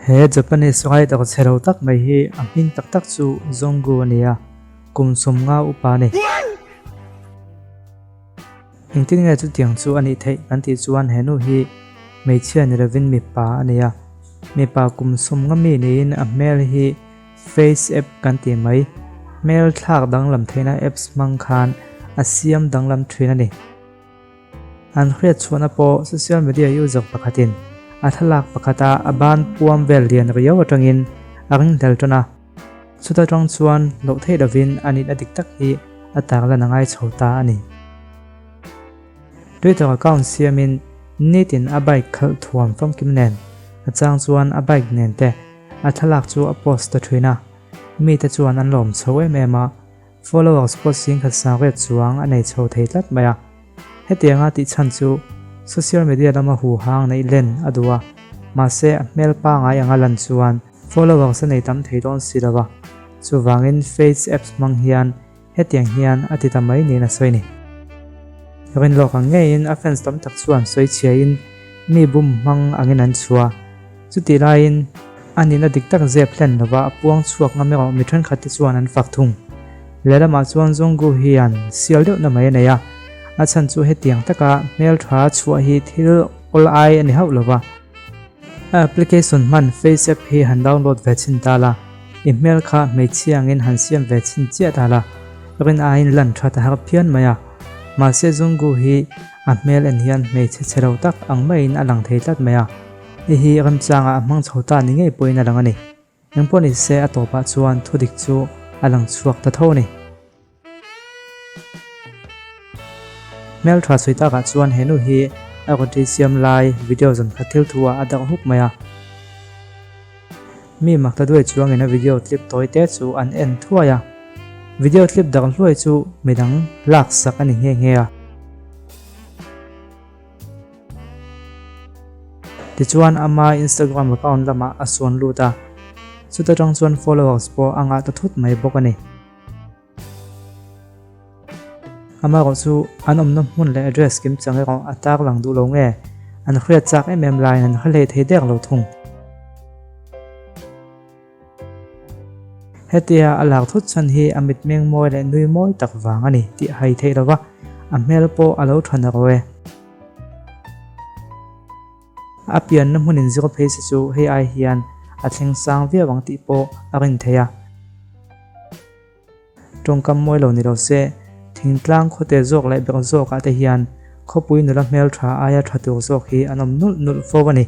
He Japanese rider chhe lo tak mai hi a hming tak tak chu Zonggu a ni a, kum 50 upa a ni. Engtin nge chutiang chu a nih theih kan tih chuan he nu hi hmeichhia ni lovin mipa a ni a, mipa kum 50 mi niin a hmel hi Face app kan tih mai, hmel thlak danglam theihna apps hmang khan a siam danglam thin a ni. An hriat chhuahna pawh social media user pakhatin a thlalak pakhata a ban puam vel lian riau atangin a ringhlel tan a. Chuta tang chuan loh theih lovin a nihna dik tak hi a tarlan a ngai chho ta a ni. Twitter account siamin nitin a bike khalh thuam famkim nen a chang chuan a bike nen te a thlalak chu a post ta thin a. Mite chuan an lawm chho em em a. Followers pawh singkhat sangriat chuang a nei chho thei tlat mai a. Hetianga tih chhan chu social media lama huhang neih len a duh a, mahse a hmel pangai anga lan chuan followers a nei tam thei dawn si lo a. Chuvangin face apps hmang hian hetiang hian a ti ta mai niin a sawi ni. Rinlawk ang ngeiin a fans tam tak chuan sawi chhiain mi bum hmang angin an chhuah. Chutih laiin a nihna dik tak zep hlen lova a puang chhuak ngam erawh mi thenkhat te chuan an fak thung. Lehlamah chuan Zonggu hian sial deuhna mai a nei a, a chhan chu hetiang taka hmeltha chhuah hi thil awl ai a ni hauh lova. A application hman FaceApp hi han download ve chhin ta la, i hmel kha hmeichhia angin han siam ve chhin chiah ta la, rin aiin lan that a har phian mai a. Mahse Zonggu hi a hmel en hian hmeichhe chhe lo tak ang maiin a lang thei tlat mai a. Hei hi remchangah a hmang chho ta ni ngei pawhin a lang a ni. Engpawh ni se a tawpah chuan thudik chu a lang chhuak ta tho a ni. Hmeltha sawi takah chuan he nu hi a roti siam lai video zawn khat thil thu ah a darh huk mai a. Mi mak ta duai chuangin a video clip tawi te chu an en thuai a. Video clip darh hluai chu midang laksak a ni nghe nghe a. Tichuan ama Instagram account lamah a suan lut a, chuta tang chuan followers pawh a ngah ta thut mai bawk a ni. Amaherawh chu an awmna hmun leh address kim chang erawh a tarlang duh lo nge, an hriat chak em em laiin an hre hlei thei der lo thung. Hetia a lak thut chhan hi a mitmeng mawi leh nui mawi tak vang a ni tih hai theih lo va, a hmel pawh a lo tha na ro e. A pianna hmun inzir phei se chu hei ai hian a thleng sang viau ang tih pawh a rin theih a. Tawngkam mawi lo ni lo se, thingtlang khawte zawk leh ber zawkah te hian khawpui nula hmeltha aia tha tur zawk hi an awm nulh nulh fo a ni.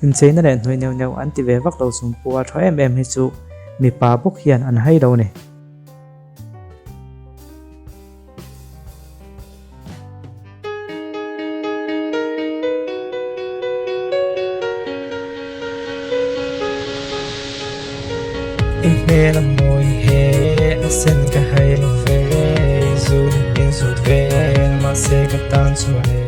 Incheina leh hnawih neuh neuh an ti ve vak lo chung pawha tha em em hi chu mipa bawk hian an hai lo a ni. I hmel a mawi he a sen ka hai lo ve, zun in zut vel mahse ka tan chuan e.